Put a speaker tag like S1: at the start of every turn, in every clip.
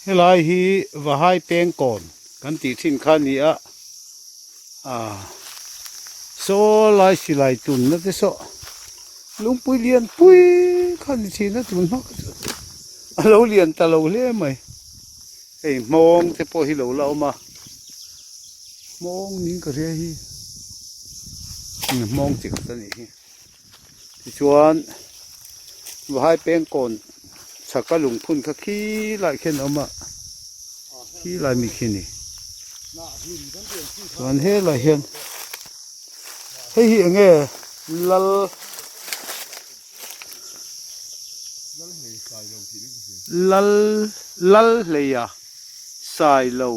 S1: Helai hi Vahai peng kawn kan tih thin kha a ni a, ah saw lai silai tunna te saw lungpui lian pui kha a ni thin a tun hma kha chu a lo lian ta lo hle mai. Hei hmawng te pawh hi lo la awm a, hmawng niin ka hria hi hmawng chi khat a nih hi. Tichuan Vahai peng kawn chhaka lungphun kha khi lai khian a awm a, khi lai mi khi a ni. Chuan helai hian hei hi eng nge lal lal lal hleia Sailo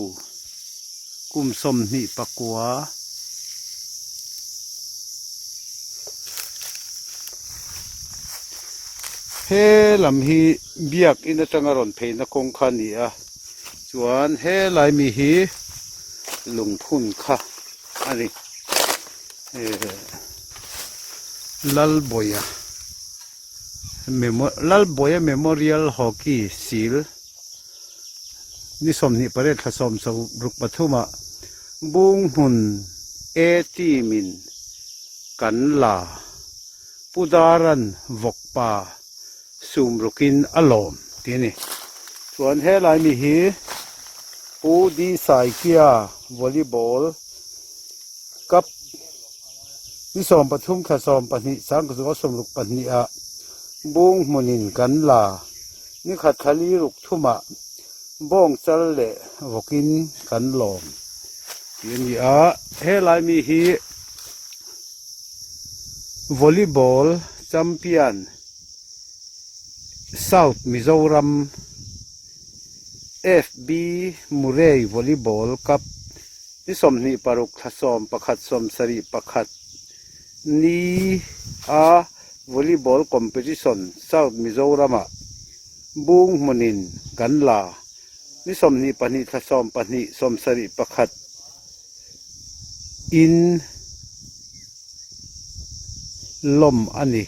S1: kum 29. He lam hi biak in atanga rawn pheina kawng kha a ni a, chuan he lai mi hi lungphun kha a ni. Lalbawia Lalbawia Memorial Hockey Sil Ni 28 thla 63 ah Bunghmun A team in kan la Pu Daran vawkpa sum rukin a lawm tih a ni. Chuan helai mi hi Pu D Saikia Volleyball Cup ni 13 thla 12 1962 ah Bunghmun in kan la Ni khat thla li ruk thumah bawng chal leh vawkin kan lawm tih a ni a, helai mi hi volleyball champion South Mizoram FB Murray Volleyball Cup ni 26 thla 11 71 ni a Volleyball Competition South Mizoram-ah bung hmunin kan la. Ni 22 thla 12 71 in lawm a ni.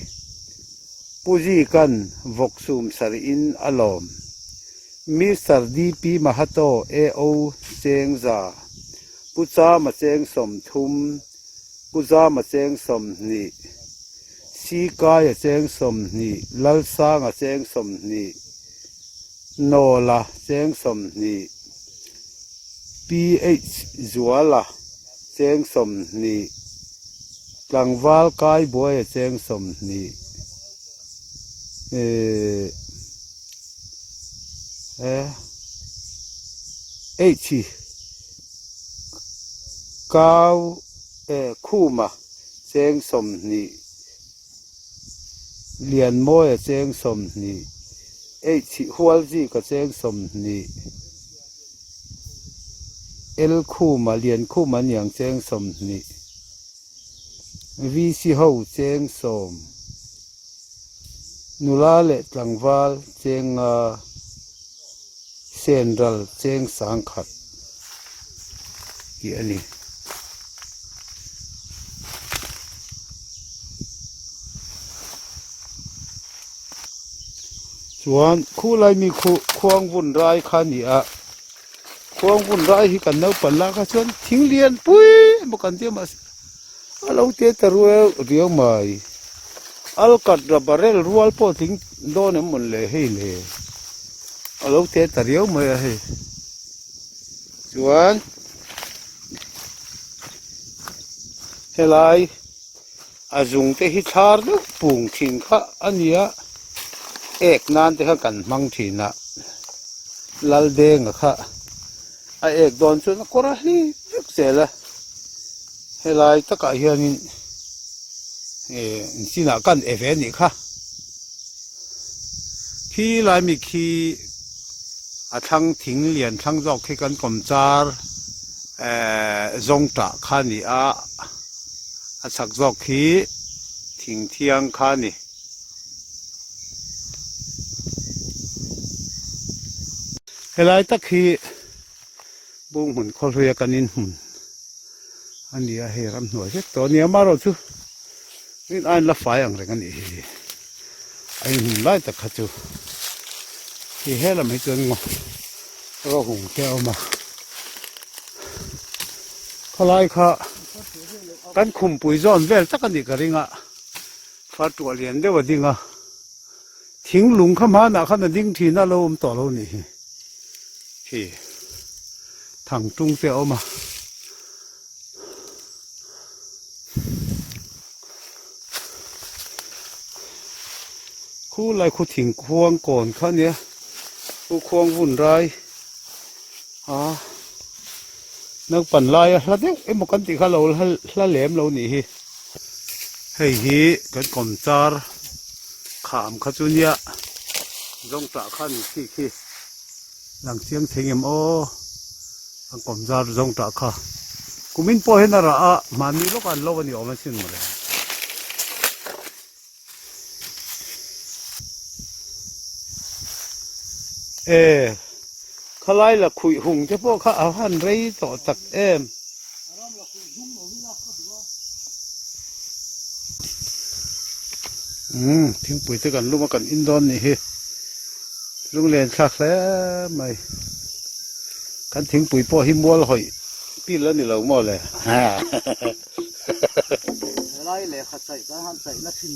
S1: Pu Zika'n vawk sum sarih in a lawm. Mister DP Mahato AO Chengza, Pu Chama Cheng 30, Pu Zama Cheng 20, Sikaia cheng 20, Lalsanga cheng 20, Nawla cheng 20, PH Zuala cheng 20, Tlangval Kaibuaia cheng 20, H Kau Khuma cheng 20, Lianmawia cheng 20, H Hualzika cheng 20, L Khuma, Liankhuma aniang cheng 20, VC ho cheng 10, Nula leh tlangval cheng 5, Senral cheng 1000 tih a ni. Chuan khulai mi khu khuang vun rai kha a ni a, khuang vun rai hi kan naupang lah kha chuan thing lian pui emaw kan tia mahse a lo te ta rual riau mai. Alkatra barrel rual pawh tling dawn em mawn le hei le a lo te ta riau mai a hei chuan helai a zung te hi thlar deuh pung thin kha a ni a ek nan te kha kan hmang thin a Laldenga kha a ek dawn chuan a kawr a hlip vek zel a helai takah hianin eh chinah kan e ve a nih kha khi lai mi khi a thlang thing lian thlang zawk khi kan kawm char eh zawng tah kha a ni a a chhak zawk khi thing thiang kha a ni. Helai tak hi Bunghmun khawhluia kan inhmun a ni a, hei ramhnuai vek tawh a ni a, amaherawhchu in a inla fai ang reng a nih hi, a inhmun lai tak kha chu hei helam hi chuan ngaw. Rawhung te a awm a, khawlai kha kan khumpui zawn vel tak a nih ka ring a, far tuah lian deuh a ding a, thing lung kha hmanah khan a ding thin a lo awm tawh lo nih hi, khi thangtung te a awm a. Khu lai khu thingkhuang kawn kha ania khu khuang vun rai a naupang laia hla deuh emaw kan tih kha lo hla lem lo nih hi hei hi kan kawm char kham kha chu nia zawngtah kha ni khi khi lang chiang thei ngem aw kan kawm zar zawngtah kha kumin pawh hian a rah a mahni lawkah an lo a ni awm asin mawle. E khalai la khuih hung te pawh kha a han rei tawh tak em. Umm thingpui te kan lum a kan in dawn nih hi lunglen thlak hle mai kan thingpui pawh hi mual hawih pil a ni lo maw le.
S2: Helai lehkha chaih kan han chaihna thin.